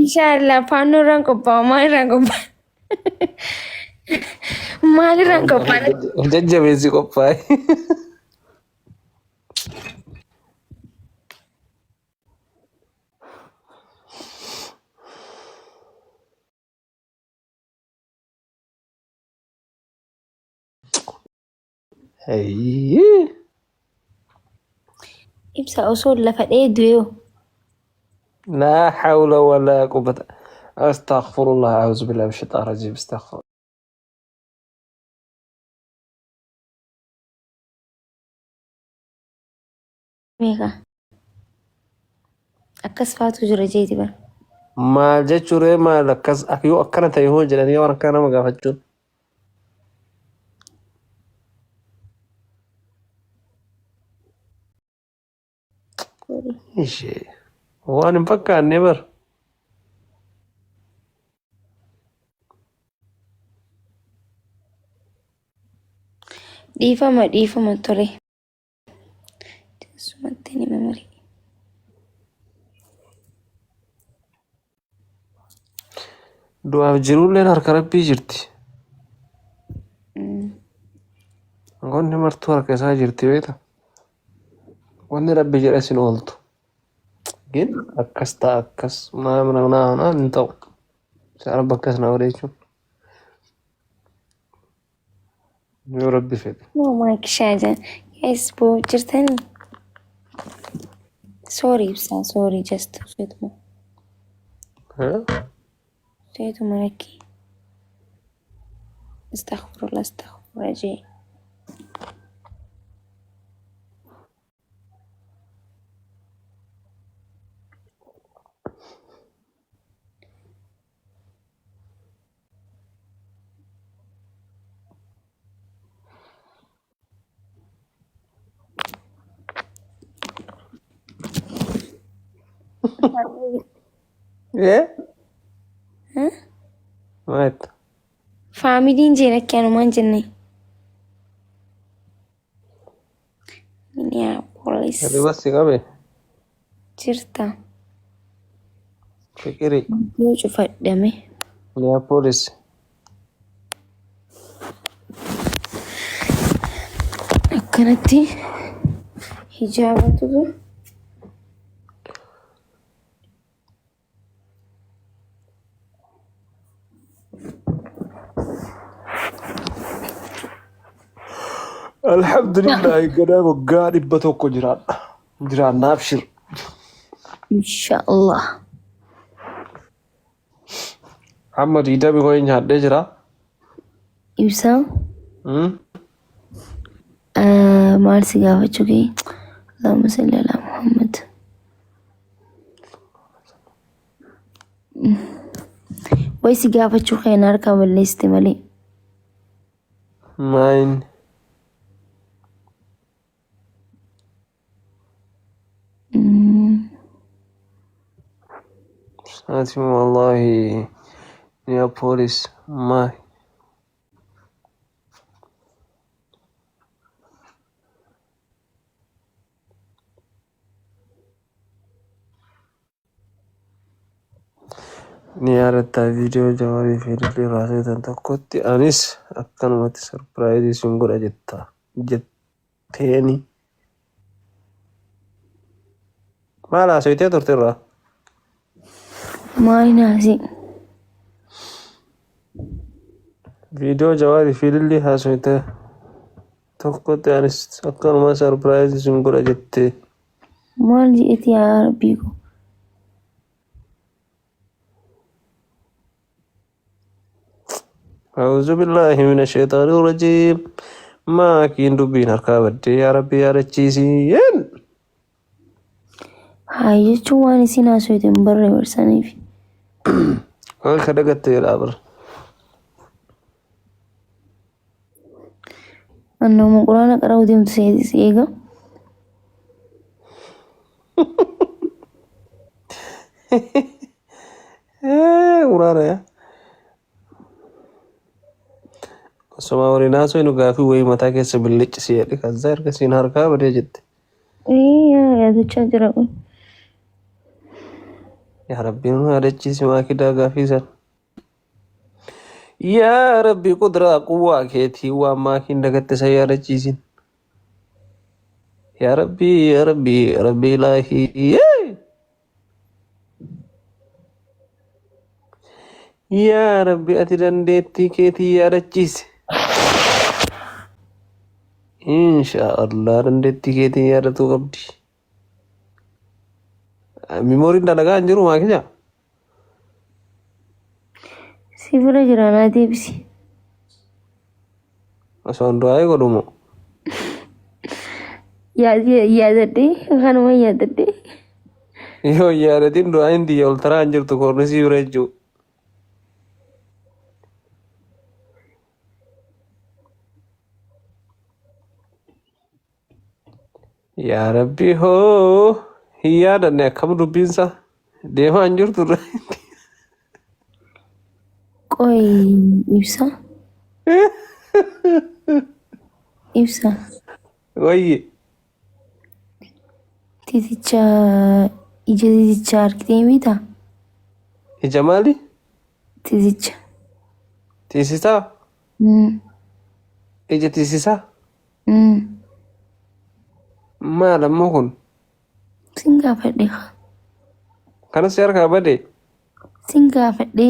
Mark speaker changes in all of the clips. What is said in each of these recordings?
Speaker 1: Inshaallah faannoo irraan qophaa'u maal irraan qophaa'u? Maal irraan qophaa'u?
Speaker 2: Of jajjabeessi qophaa'e. Hayyii.
Speaker 1: Ibsa osoo lafa dhee du'ee
Speaker 2: Laa hawla walaa quwwata. Astaghfirullah a'uuzu billahi minash shaitanir rajiim. Astaghfir.
Speaker 1: meeqa? Akkas faatu jira jeeti bara.
Speaker 2: Maal jechuu ree maal akkas yoo akkana ta'e hoo jedhanii waan akkana nama gaafachuun. Ishee waan hin fakkaanne bar.
Speaker 1: Dhiifama dhiifama tole. Sumatti ni malee.
Speaker 2: Du'aaf jiruulleen harka rabbii jirti. Wanni martuu harka isaa jirti beekta. Wanni rabbi jedhe sin ooltu. Gin akkas ta'a akkas naa naa naa hin ta'u. Isa rabbi akkas na godhe jechuun. Yoo rabbi fedhe.
Speaker 1: Oh my God. Guys, boo jirtanii? Sorry ibsaa, sorry just seetuma.
Speaker 2: Huh?
Speaker 1: Seetuma rakkii. Astaghfirullah, astaghfirullah jee.
Speaker 2: Eh? Maal jetta?
Speaker 1: Faamiliin jeen akka anumaan jenne. Minneapolis
Speaker 2: Hirriba si qabe?
Speaker 1: jirta.
Speaker 2: Fiqiri.
Speaker 1: Yoo cufadhame.
Speaker 2: Minneapolis.
Speaker 1: Akkanatti hijaabatu
Speaker 2: Alhamdulillah ganaa waggaa 100 jiraadha. Jiraannaa abshir.
Speaker 1: Inshaallah.
Speaker 2: Amma diidami wayii nyaadhee jira.
Speaker 1: Ibsaa maal si gaafachuu kee? Allahumma salli ala Muhammad. Way si gaafachuu kee na harkaa balleessite malee.
Speaker 2: Maayin. Ati wallahi Minneapolis maay. Ni yaadatta viidiyoo Jawaarii fi Ilillii irraa seetan tokkotti anis akkanumatti sarpiraayizii sin godha jetta jetteeni. Maal haasoytee turte irraa?
Speaker 1: Maal naasii?
Speaker 2: Viidiyoo Jawaarii fi Ilillii haasoyte tokkotti anis akkanuma sarpiraayizii sin godha jettee.
Speaker 1: Maal je'eeti yaa rabbii koo.
Speaker 2: A'uuzu billaahi mina sheexaani rajiim. Maakiin dubbiin harkaa baddee yaa rabbi yaadachiisiin.
Speaker 1: Haa jechuun waan isin haasofte hin barre barsaniif.
Speaker 2: Waan ka dagatte jedhaa bara.
Speaker 1: Annuma quraana qara'uu deemtu si eega.
Speaker 2: Quraana yaa. Osuma waliin haasofnu gaafii wayii mataa keessa billiccisi jedhe kaza erga siin harkaa badee jette.
Speaker 1: Ee yaadachaa jira kun.
Speaker 2: Yaa Rabbi nu yaadachiisi maakidaa gaafii san. Yaa Rabbi qudraa quwwaa keetii waan maakiin dagatte san yaadachiisin. Yaa Rabbi yaa Rabbi yaa Rabbi ilaahii. Yaa Rabbi ati dandeettii keetii yaadachiisi. Insha Allah dandeettii keetiin yaadatuu qabdi. Mimooriin dalagaa hin jiru maakija.
Speaker 1: Si bira jira naa deebisi.
Speaker 2: Osoo hin du'aa'ii godhu moo?
Speaker 1: Yaadadhee kanuma yaadadhee.
Speaker 2: Yoo hin yaadatin du'aa'iin tiyya ol taraa hin jirtu koornisii bira jechuu. Yaa Rabbi hoo hin yaadanne akkam dubbiinsa deemaa hin jirtu irra.
Speaker 1: Qoy ibsa. Ibsa.
Speaker 2: Wayyi
Speaker 1: Titicha ija titicha argitee beektaa?
Speaker 2: Ija maali?
Speaker 1: Titicha.
Speaker 2: Tiisisaa? Ija tiisisaa? Maal ammoo kun?
Speaker 1: Sin gaafadhe kaa.
Speaker 2: Kanas si harkaa bade.
Speaker 1: Sin gaafadhe.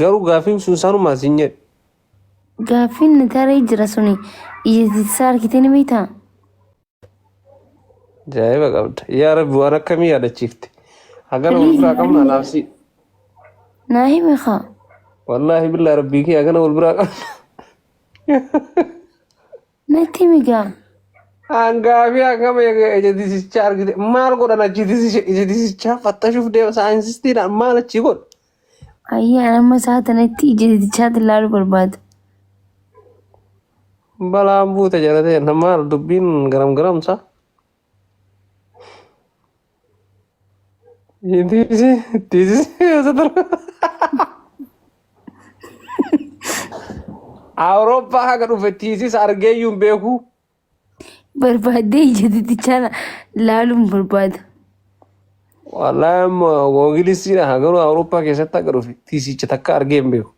Speaker 2: Garuu gaaffiin sun sanumaa sin jedhe.
Speaker 1: Gaaffiin na taree jira suni ija titisaa argitee ni beektaa?
Speaker 2: Ajaa'iba qabda. Yaa Rabbi waan akkamii yaadachiifte. Hagana wal biraa qabna anaaf si.
Speaker 1: Naa himi kaa.
Speaker 2: Wallaahi billaa Rabbii kee hagana wal biraa qabna.
Speaker 1: Natti himi gaa.
Speaker 2: Hangaa fi hangama ija tisichaa argite maal godhan achi ija tisichaa fattashuuf deema saayinsistiidhaan maal achi godhu.
Speaker 1: Ayyee an amma isaa tanatti ija titichaatti ilaaluu barbaada.
Speaker 2: Balaan buute jala ta'e maal dubbiin garam garamsa. Tiisi tiisi Awurooppaa haga dhufe tiisis argeeyyuu hin beeku.
Speaker 1: Barbaaddee ija titichaa laaluun barbaada.
Speaker 2: Wallaahi amma googilisiidha hagaruu Awurooppaa keessatti haga dhufe tiisicha takka argee hin beeku.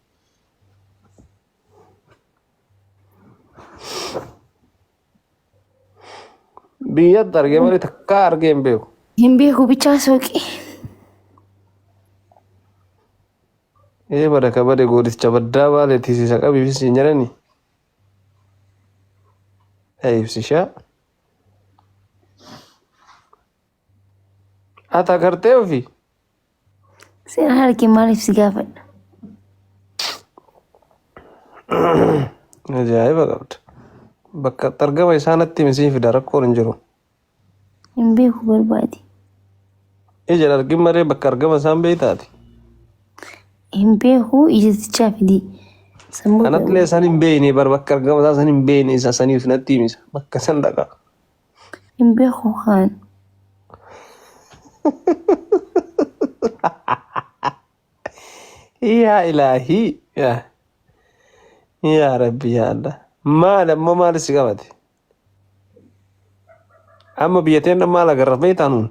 Speaker 2: Biyyatti argee malee takka argee hin beeku.
Speaker 1: Hin beeku bichaa sooqi.
Speaker 2: Ee bada ka bade goodicha baddaa baale tiisisa qabiifis hin jedhani. Ibsishaa. Ati agartee ofii.
Speaker 1: Seera harki maaliif si gaafadha?
Speaker 2: Ajaa'iba qabda. Bakka itti argama isaa natti himi siin fida rakkoon hin jiru.
Speaker 1: Hin beeku barbaadi.
Speaker 2: Ija argin malee bakka argama isaan beektaati.
Speaker 1: Hin beeku ija tichaa fidi. Sammuu
Speaker 2: Kanatti illee isaan hin beekne bar bakka argama isaa san hin beekne isa saniif natti himisa. Bakka san dhaqa.
Speaker 1: Hin beeku kaan.
Speaker 2: Yaa ilaahii. Yaa yaa Rabbi yaa Allah. Maal ammoo maal si qabate? Amma biyya teenna maal agarra beektaa nuun?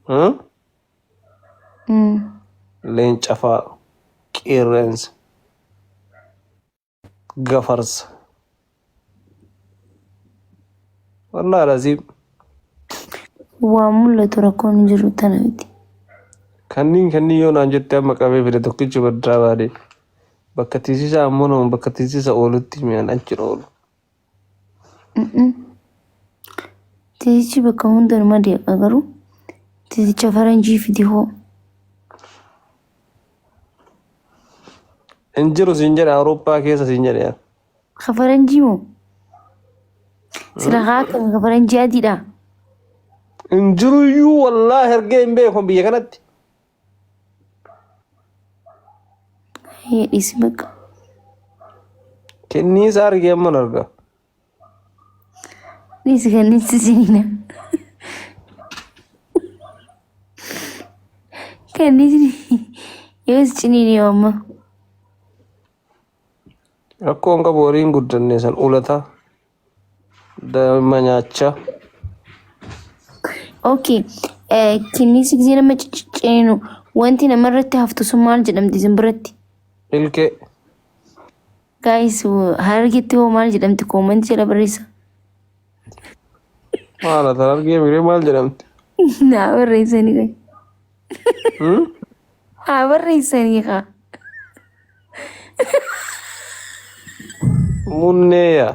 Speaker 2: Hmm? Leenca faa, qeerransa, gafarsa. Wallaahi laziim.
Speaker 1: Waan mul'atu rakkoon hin jiru tana miti.
Speaker 2: Kanniin kanniin yoo naan jette amma qabee fide tokkichi baddaa baadee. Bakka tiisisaa ammoo nama bakka tiisisa oolutti mi'aan achi oolu.
Speaker 1: Tiisichi bakka hundumaa deema garuu tiisicha faranjii fidi hoo.
Speaker 2: Hin jiru siin jedhe Awurooppaa keessa siin jedhe.
Speaker 1: Ka faranjii moo? Sila haa akkami ka faranjii adiidha?
Speaker 2: Hin jiru iyyuu wallaahi argee hin beeku biyya kanatti.
Speaker 1: Hayyee dhiisi bakka.
Speaker 2: Kenniisa argee amman arga.
Speaker 1: Dhiisi kanniisi siniina. Kanniisni yoo si ciniine yoo amma.
Speaker 2: Rakkoon qabu horiin guddanne san ulataa daa'ima nyaachaa.
Speaker 1: Okay. Kinniisi gisee nama cicciceenu wanti namarratti haftu sun maal jedhamti isin biratti?
Speaker 2: Ilkee.
Speaker 1: Guys, Harargeetti hoo maal jedhamti? Koomantii jala barreessa.
Speaker 2: Maal ati harargee miree maal jedhamti?
Speaker 1: Naa barreessanii kaa.
Speaker 2: Hmm?
Speaker 1: Haa barreessanii kaa.
Speaker 2: Munnee yaa.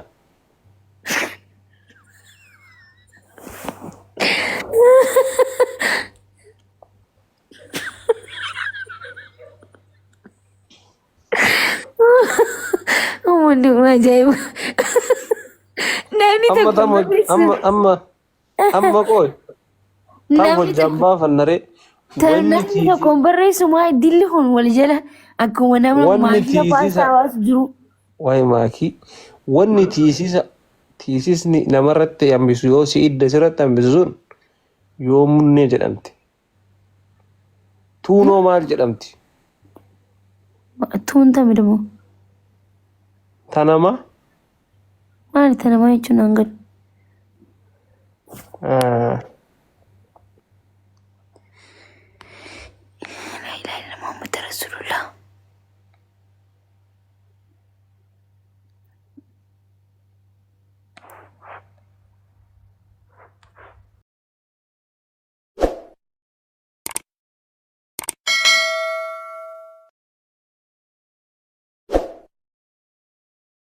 Speaker 1: Uummanni kun ajaa'iba. Namni
Speaker 2: Amma
Speaker 1: tokko
Speaker 2: tam
Speaker 1: barreessa.
Speaker 2: amma amma amma qoy tam
Speaker 1: Namni
Speaker 2: hojjaan
Speaker 1: tokko
Speaker 2: baafannaree wanni
Speaker 1: namni
Speaker 2: tiisi
Speaker 1: tokko hin barreessu maa dilli kun wal jala akkuma nama
Speaker 2: wanni
Speaker 1: maashina
Speaker 2: tiisisa
Speaker 1: paasaa baasu jiru.
Speaker 2: waa'ee maakii wanni tiisisa tiisisni namarratti hambisu yoo si idda sirratti hambisu sun yoo munnee jedhamti. Tuunoo maal jedhamti?
Speaker 1: Tuun tami damo.
Speaker 2: Tanama?
Speaker 1: Maali tanamaa jechuun hanga.
Speaker 2: Ah.